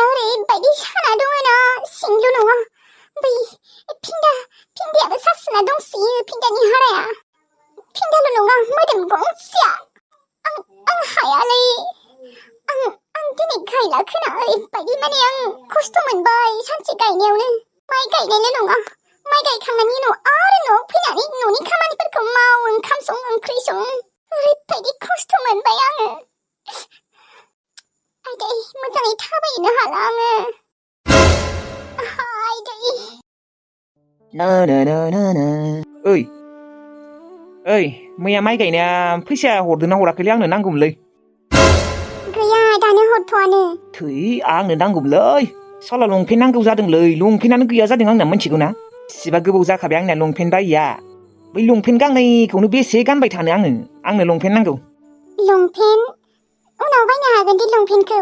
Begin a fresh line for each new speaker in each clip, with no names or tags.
ओरैबायदि साना दङना सिंल' नङा बै फिन्दायाबो सासिना दंसोयो फिन्दानि हाराया फिन्दाल' नङा मोदोम गंसेया आं हायालै आं दिनै गायला खोना ओरैबायदि माने आं खस्थ' मोनबाय सानसे गायनायावनो माइ गायनायल' नङा माइ गायखांनायनि उनाव आरो न'आव फैनानै न'नि खामानिफोरखौ माव ओंखाम सं ओंख्रि सं ओरैबायदि खस्थ' मोनबाय आङो आइदै मोजाङै थाबायनो हाला आङो आइदै
ओइ मैया माइ गायनाया फैसा हरदोंना हराखैलै आंनो नांगौमोनलै
गैया दानो हरथ'आनो
थै आंनो नांगौमोनलै साला लंपेन्ट नांगौ जादोंलै लंपेन्टानो गैया जादों आंना मिथिगौ ना सिबा गोबाव जाखाबाय आंना लंपेन्ट बायिया बै लंपेन्ट गांनैखौनो बेसे गानबाय थानो आंनो लंपेन्ट नांगौ
लंपेन्ट उनाव बायनो हागोन दि लंपेन्टखौ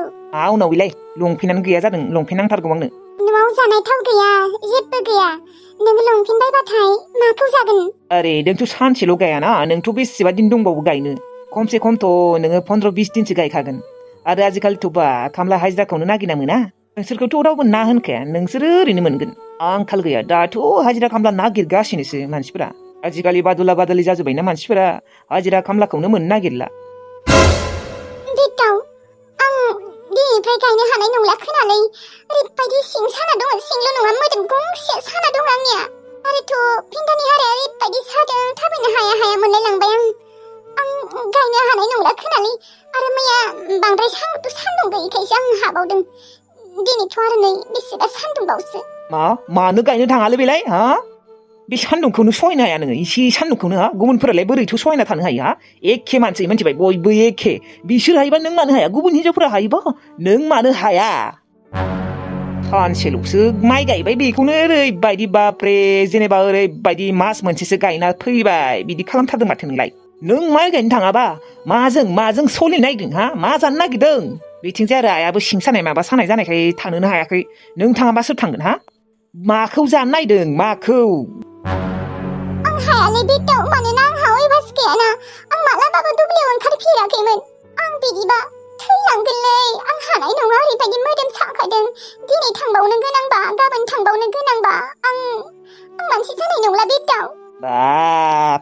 उनाव बेलाय लंपेन्टानो गैया जादों लंपेन्ट नांथारगौ आंनो
न'आव जानाय थाव गैया जेबो गैया नों लंपेन्ट बायबाथाय माखौ जागोन
अरे नोंथ' सानसेल' गायाना नोंथ' बेसेबा दिन दंबावो गायनो खमसे खमथ' नोङो 15-20 दिनसो गायखागोन आरो आजिखालिथ' बा खामला हाजिराखौनो नागिरना मोना नोंसोरखौथ' रावबो ना होनखाया नोंसोरो ओरैनो मोनगोन आंखाल गैया दाथ' हाजिरा खामला नागिरगासिनोसो मानसिफोरा आजिखालि बादुला बादालि जाजोब्बायना मानसिफोरा हाजिरा खामलाखौनो मोननो नागिरला
दिनैनिफ्राय गायनो हानाय नंला खोनालै ओरैबायदि सिं साना दङ सिंल' नङा मोदोम गंसे साना दङ आंनिया आरोथ' फिन्दानि हाराया ओरैबायदि सादों थाबायनो हाया मोनलाय लांबाय आं गायनो हानाय नंला खोनालै आरो मैया बांद्राय सान्दुं गैयैखायसो आं हाबावदों दिनैथ' आरो नै बेसेबा सान्दुंबावसो
मानो गायनो थाङालै बेलाय बे सान्दुंखौनो सहायनो हाया नोङो इसे सान्दुंखौनो गुबुनफोरालाय बोरैथ' सहायना थानो हायो एखे मानसि मिथिबाय बयबो एखे बिसोर हायोबा नों मानो हाया गुबुन हिनजावफोरा हायोबा नों मानो हाया सानसेल'सो माइ गायबाय बेखौनो ओरैबायदि बाप्रे जेनेबा ओरैबायदि मास मोनसेसो गायना फैबाय बिदि खालामथारदों माथो नोंलाय नों माइ गायनो थाङाबा माजों सोलिनो नागिरदों मा जानो नागिरदों बेथिंजाय आरो आइयाबो सिं सानाय माबा सानाय जानायखाय थानोनो हायाखै नों थाङाबा सोर थांगोन माखौ जानो नागिरदों माखौ
आं हायालै बेटाव मानोना आंहा अयभास गैयाना आं मालाबाबो दुब्लियाव ओंखारफेराखैमोन आं बिदिबा थैलांगोनलै आं हानाय नङा ओरैबायदि मोदोम साखादों दिनै थांबावनो गोनांबा गाबोन थांबावनो गोनांबा आं मानसि जानाय नंला बेटाव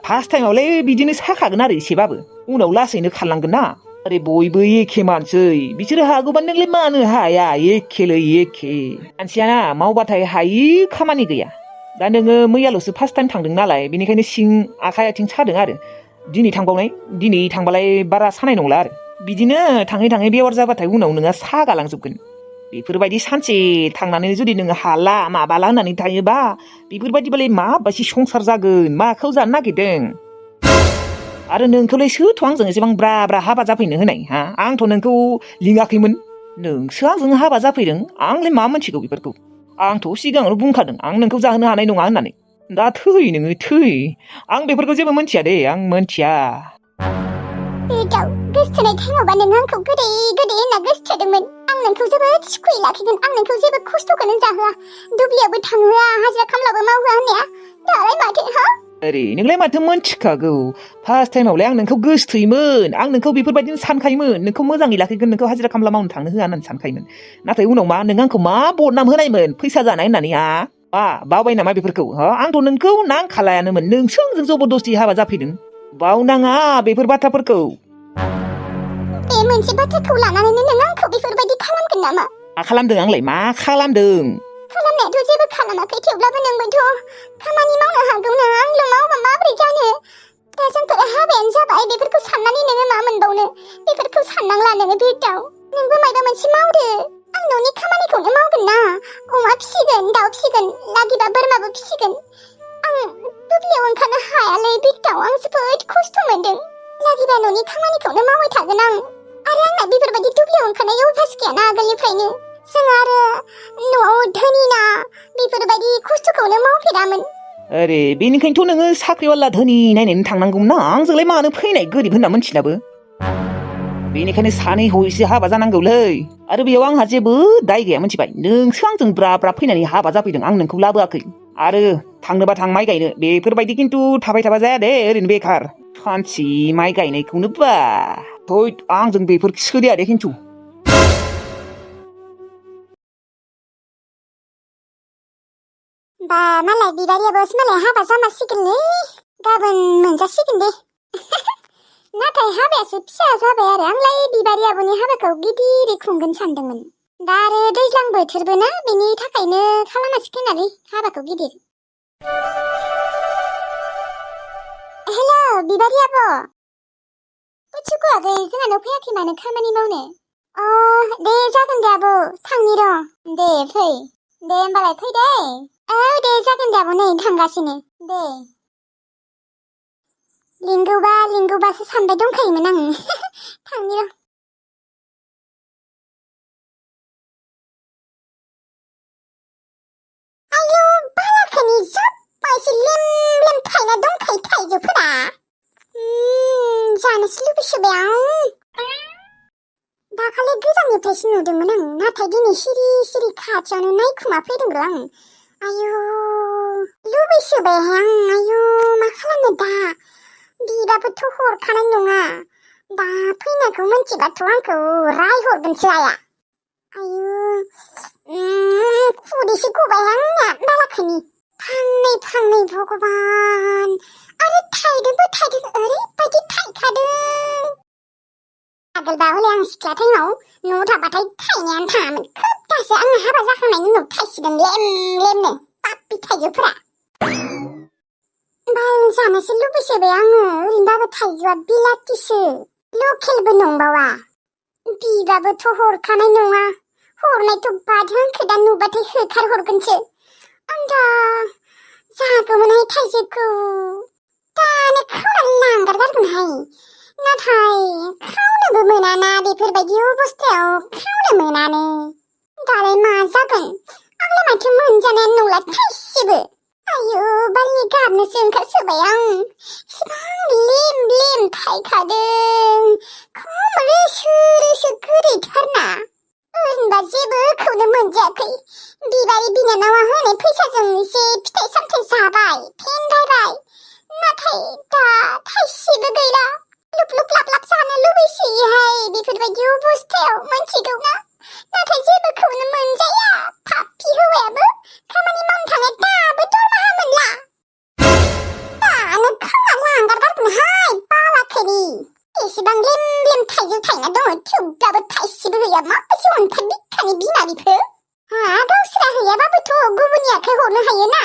फार्स्ट टाइमावलाय बिदिनो साखागोन आरो एसेबाबो उनाव लासैनो खारलांगोन ना अरे बयबो एखे मानसै बिसोरो हागौबा नोंलाय मानो हाया एखेलै एखे मानसियाना मावबाथाय हायि खामानि गैया दा नोङो मैयाल'सो फार्स्ट टाइम थांदों नालाय बेनिखायनो सिं आखाइ आथिं सादों आरो दिनै थांबालाय बारा सानाय नंला आरो बिदिनो थाङै बेवार जाबाथाय उनाव नोङो सागालांजोबगोन बेफोरबायदि सानसे थांनानै जुदि नोङो हाला माबाला होननानै थायोबा बेफोरबायदिबालाय माबायदि संसार जागोन माखौ जानो नागिरदों आरो नोंखौलाय सोरथ' आंजों एसेबां ब्रा हाबा जाफैनो होनाय आंथ' नोंखौ लिङाखैमोन नोंसो आंजों हाबा जाफैदों आंलाय मा मोनथिगौ बेफोरखौ आंथ' सिगाङावनो बुंखादों आं नोंखौ जाहोनो हानाय नङा होननानै दा नोङो आं बेफोरखौ जेबो मोनथिया दे आं मोनथिया
बेटाव गोसथोनाय टाइमावबा नों आंखौ गोदै होनना गोसथोदोंमोन आं नोंखौ जोबोद सुखुयै लाखिगोन आं नोंखौ जेबो खस्थ'खौनो जाहोआ दुब्लियावबो थांहोआ हाजिरा खामलाबो मावहोआ होननाया दालाय माथो
अरे नोंलाय माथो मोनथिखागौ फार्स्ट टाइमावलाय आं नोंखौ गोसथोयोमोन आं नोंखौ बेफोरबायदिनो सानखायोमोन नोंखौ मोजाङै लाखिगोन नोंखौ हाजिरा खामला मावनो थांनो होआ होननानै सानखायोमोन नाथाय उनाव नों आंखौ मा बदनाम होनायमोन फैसा जानाय होननानै बावबाय नामा बेफोरखौ आंथ' नोंखौ नांखालायानोमोन नोंसो आंजों जबरदस्ति हाबा जाफैदों बावनाङा बेफोर बाथ्राफोरखौ
बे मोनसे बाथ्राखौ लानानैनो नों आंखौ बेफोरबायदि खालामगोन नामा
मा खालामदों आंलाय मा खालामदों
खालामनायाथ' जेबो खालामाखै थेवब्लाबो नोंबोथ' खामानि मावनो हागौ ना आंल' मावबा माबोरै जानो दा जोंफोरा हाबायानो जाबाय बेफोरखौ साननानै नोङो मा मोनबावनो बेफोरखौ साननांला नोङो बेटाव नोंबो मायबा मोनसे मावदो आं न'नि खामानिखौनो मावगोन ना अमा फिसिगोन दाउ फिसिगोन लागिबा बोरमाबो फिसिगोन आं दुब्लियाव ओंखारनो हायालै बेटाव आं जोबोद खस्थ' मोनदों लागिबा न'नि खामानिखौनो मावबाय थागोन आं आरो आंना बेफोरबायदि दुब्लियाव ओंखारनाय अभ्यास गैयाना आगोलनिफ्रायनो जों आरो न'आव धोनिना बेफोरबायदि खस्थ'खौनो मावफेरामोन
अरे बेनिखायनोथ' नोङो साख्रिवाला धोनि नायनानै थांनांगौमोन ना आंजोंलाय मानो फैनाय गोरिब होनना मोनथिनाबो बेनिखायनो सानै हयैसो हाबा जानांगौलै आरो बेयाव आंहा जेबो दाय गैया मोनथिबाय नोंसो आंजों ब्रा फैनानै हाबा जाफैदों आं नोंखौ लाबोआखै आरो थांनोबा थां माइ गायनो बेफोरबायदि खिन्थु थाबाय थाबा जाया दे ओरैनो बेखार सानसे माइ गायनायखौनो आंजों बेफोर सोलिया दे खिन्थु
बा मालाय बिबारियाबोसो मालाय हाबा जामारसिगोनलै गाबोन मोनजासिगोन दे नाथाय हाबायासो फिसा जाबाय आरो आंलाय बिबारि आब'नि हाबाखौ गिदिरै खुंगोन सानदोंमोन दा आरो दैज्लां बोथोरबो ना बेनि थाखायनो खालामासै खोनालै हाबाखौ गिदिर हेलौ बिबारि आब' पुथुकुवाखै जोंहानाव फैयाखै मानो खामानि मावनो दे जागोन दे आब' थांनि र' दे फै दे होमबालाय फै दे औ दे जागोन दे आब' नै थांगासिनो दे लिंगौबासो सानबाय दंखायोमोन आं थांनि र' आयौ बालाखोनि जब्बायसो लेम लेम थायना दंखायो थाइजौफोरा जानोसो लुबैसोबाय आं दाखालि गोजाननिफ्रायसो नुदोंमोन आं नाथाय दिनै सिरि सिरि खाथियावनो नायखुमा फैदों र' आं आयौ लुबैसोबायहाय आं आयौ मा खालामनो दा बिबाबोथ' हरखानाय नङा दा फैनायखौ मिन्थिबाथ' आंखौ रायहरगोनसो आया आयौ खुदैसो गबायहाय आंना बालाखोनि फांनै भगबान आरो थाइदोंबो थाइदों ओरैबायदि थाइखादों आगोलबा हले आं सिख्ला टाइमाव न'आव थाबाथाय थाइनायानो थाङामोन खोब दासो आङो हाबा जाखांनायनि उनाव थाइसिगोन लेम लेमनो पाप्पि थाइजौफोरा बाल जानोसो लुबैसोबाय आङो ओरैनोबाबो थाइजौआ बिलाथिसो लकेलबो नंबावा बिबाबोथ' हरखानाय नङा हरनायथ' बाद आंखौ दा नुबाथाय होखारहरगोनसो आं दा जागौमोनहाय थाइजौखौ दानो खावनानै लांगारगारगोनहाय नाथाय खावनोबो मोनाना बेफोरबायदि अबस्थायाव खावनो मोनानो दालाय मा जागोन आंलाय माथो मोनजानायानो नंला थाइसेबो आयौ बालनि गाबनोसो ओंखारसोबाय आं इसिबां लेम लेम थाइखादों खम रोसो गोदैथारना ओरैनोबा जेबोखौनो मोनजायाखै बिबारि बिनानावा होनाय फैसाजों एसे फिथाइ सामथाइ जाबाय फेन्दायबाय नाथाय दा थाइसेबो गैला लुप लुप लाप लाप जानो लुबैसोयोहाय बेफोरबायदि अबस्थायाव मोनथिगौना नाथाय जेबोखौनो मोनजाया पाप्पि हौवायाबो खामानि मावनो थांनाय दाबो दरमाहा मोनला दानो खावना लांगारगारगोनहाय बालाखोनि एसेबां लेम लेम थाइजौ थायना दङ थेवब्लाबो थाइसेबो गैया माबायदि अन्थाइ बिखानि बिमा बिफोर गावस्रा हैयाबाबोथ' गुबुननि आखाइ हरनो हायोना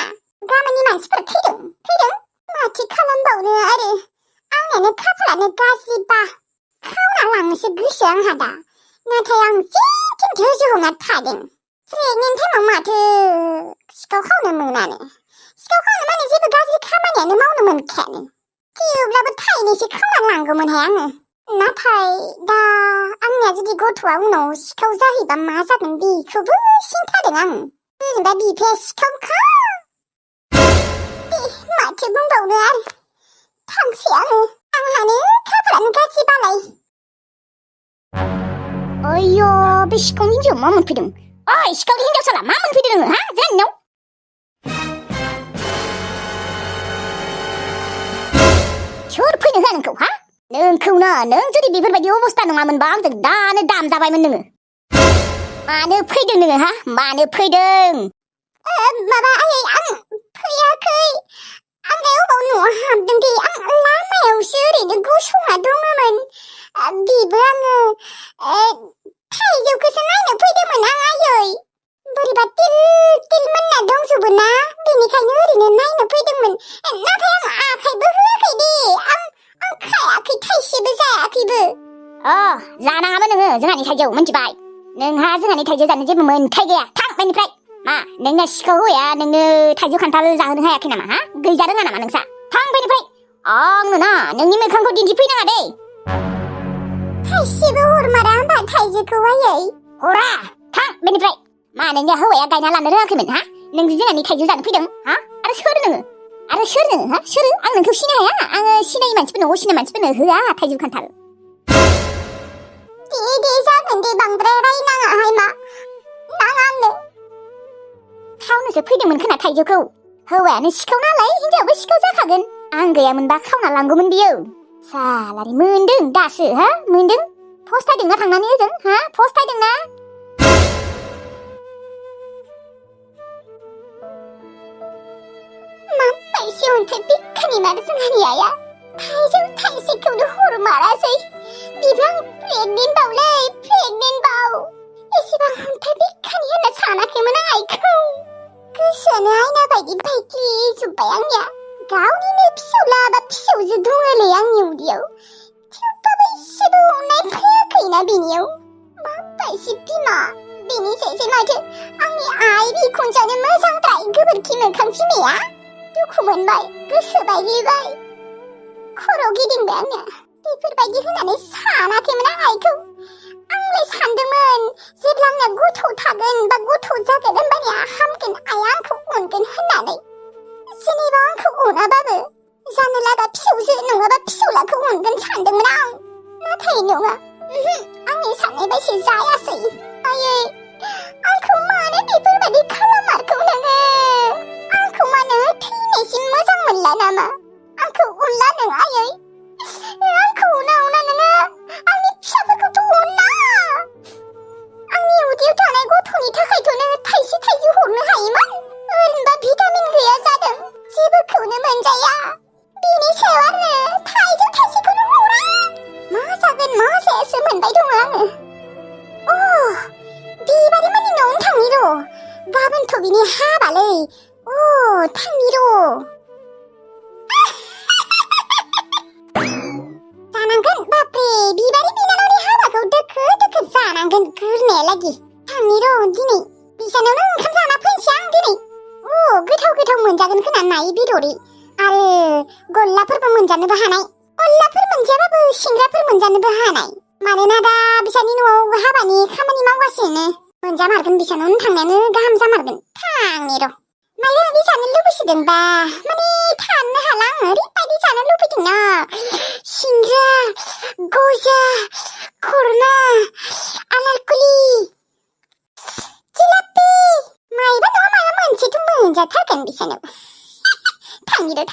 गामिनि मानसिफोर थैदों माथो खालामबावनो आरो आंनानो खाफालानो गाज्रिबा खावना लांनोसो गोसो आंहा दा नाथाय आं जेथिं जोजोहना थादों प्रेगनेन्ट टाइमाव माथो सिखाव खावनो मोनानो सिखाव खावनो माने जेबो गाज्रि खामानियानो मावनो मोनखायानो थेवब्लाबो थाइनैसो खावना लांगौमोनहाय आङो नाथाय दा आंनिया जुदि गथ'आ उनाव सिखाव जाहैबा मा जागोन बेखौबो सिन्थादों आं ओरैनोबा बिफाया सिखावखा माथो बुंबावनो आरो थांसै आंहानो खाफालानो गाज्रि बालाय अय्य बे सिखाव हिन्जाव मा मोनफैदों ओइ सिखाव हिन्जावसाला मा मोनफैदों नोङो हा जोंनियाव सोर फैनो होआ नोंखौ हा नोंखौनो नों जुदि बेफोरबायदि अबस्था नङामोनबा आंजों दानो दाम जाबायमोन नोङो मानो फैदों नोङो हा मानो फैदों माबा आं फैयाखै आंलाय अबाव न'आव हाबदों दे आं लामायावसो ओरैनो गसंना दङमोन बेबो आङो थाइजौखौसो नायनो फैदोंमोन आं आयै बोरैबा तिल तिल मोनना दंजोबो ना बेनिखायनो ओरैनो नायनो फैदोंमोन नाथाय आं आखाइबो होआखै दे आं खायाखै थाइसेबो जायाखैबो जानाङामोन नोङो जोंहानि थाइजौ मिन्थिबाय नोंहा जोंहानि थाइजौ जानो जेबो मोन्थाय गैया थां बेनिफ्राय मा नोंना सिखाव हौवाया नोंनो थाइजौ खान्थाल जाहोनो हायाखै नामा हा गैजा रोङा नामा नोंसा थां बेनिफ्राय आंनो ना नोंनि मोखांखौ दिन्थिफैनाङा दे थाइसेबो हरमारा होनबा थाइजौखौ आयै हरा थां बेनिफ्राय मा नोंनिया हौवाया गायना लानो रोङाखैमोन हा नों जोंहानि थाइजौ जानो फैदों हा आरो सोर नोङो हा सोर आं नोंखौ सिनाय हाया आङो सिनायै मानसिफोरनो असिनाय मानसिफोरनो होआ थाइजौ खान्थाल दे जागोन दे बांद्राय रायनाङाहाय मा नाङा आंनो खावनोसो फैदोंमोन खोना थाइजौखौ हौवायानो सिखाव नालाय हिन्जावाबो सिखाव जाखागोन आं गैयामोनबा खावना लांगौमोन बियो सालारि मोनदों दासो हा मोनदों फस्थायदोंना थांनानै ओजों हा फस्थायदोंना अन्थाइ बिखानि मार जोंहानि आइया थाइजौ थाइसेखौनो हरमारासै बिबो आं प्रेगनेन्ट बावलै प्रेगनेन्ट बाव एसेबां अन्थाइ बिखानि होनना सानाखैमोन आं आइखौ गोसोआनो आयना बायदि बायग्लिजोब्बाय आंनिया गावनिनो फिसौला बा फिसौजो दङलै आंनि उदैयाव थेवबाबो एसेबो अननाय फैयाखैना बिनियाव माबायदि बिमा बिनि सायसै माथो आंनि आइ बिखुनजोआनो मोजांद्राय गोबोरखि मोखां बिमाया दुखु मोनबाय गोसो बायग्लिबाय खर' गिदिंबाय आंना बेफोरबायदि होननानै सानाखैमोन आं आइखौ आंलाय सानदोंमोन जेब्ला आंना गथ' थागोन बा गथ' जागोन होनबानिया हामगोन आइया आंखौ अनगोन होननानै जेनेबा आंखौ अनाबाबो जानो लागा फिसौजो नङाबा फिसौलाखौ अनगोन सानदोंमोन आं नाथाय नङा आंनि साननाय बायदि जायासै आयै आंखौ मानो बेफोरबायदि खालामारखौ नोङो आंखौ मानो थैनायसिम मोजां मोनला नामा आंखौ अनला नों आयै आंखौ अना नोङो आंनि फिसाफोरखौथ' अनला आंनि उदैयाव थानाय गथ'नि थाखायथ' नोङो थाइसे थाइसे हरनो हायोमोन ओरैनोबा भिटामिन गैया जादों जेबोखौनो मोनजाया बिनि सायाव आरो थाइजौ थाइसेखौनो हरा मा जागोन मा जायासो मोनबाय दङ आङो बेबादि माने न'आवनो थांनि र' गाबोनथ' बिनि हाबालै थांनि र' जानांगोन बाप्रे बिबारि बिनानावनि हाबाखौ दोखो दोखो जानांगोन गोरनायालागि थांनि र' दिनै बिसानावनो ओंखाम जाना फैनोसै आं दिनै गोथाव गोथाव मोनजागोन खोना नाय बेदरि आरो गल्लाफोरबो मोनजानोबो हानाय गल्लाफोर मोनजायाबाबो सिंग्राफोर मोनजानोबो हानाय मानोना दा बिसानि न'आव हाबानि खामानि मावगासिनो मोनजामारगोन बिसानावनो थांनायानो गाहाम जामारगोन थांनि र' माया बिसानो लुबैसोदोंबा माने थानो हाला आं ओरैबायदि जानो लुबैदोंना सिंग्रा गजा खुरमा आनारकुलि जिलापि मायबा नङा मायबा मोनसेथ' मोनजाथारगोन बिसानाव थांनि र'